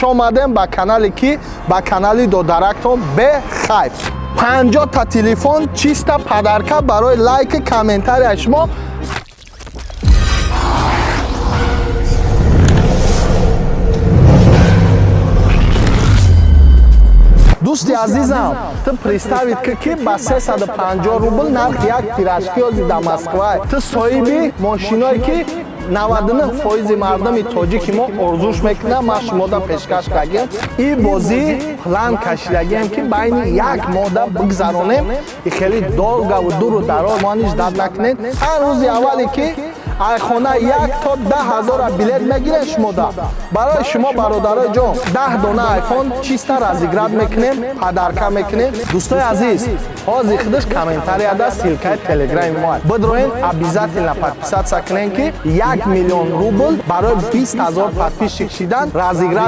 Хуш омадем ба канале ки ба канали додарактон бехайб. 50 та телефон чисто подарка барои лайки комментария шумо. Дӯсти азизам, ту представить ки ба 350 рубл нархи як пирожки ози да Москва, ту соҳиби мошиное ки 99% мардуми тоҷики мо орзуш мекунад, ман шумода пешкаш кардем. И бозӣ план кашидагием, ки байни як моҳда бигзаронем, и хеле долгаву дуру дароз мо ниш дад накунед. Ҳар рӯзи аввале ки айхона 1 то 10 ҳазора билет мегирем шумода, барои шумо, бародарои ҷон, 10 дона айфон чисто разыграть мекунем, подарка мекунем. Дӯстои азиз, ҳозир худаш комментарияда ссылкаи телеграми мо бидроен, обязательно подписаться кунем, ки 1 миллион рубл барои 20 000 подписчик шидан разыграть.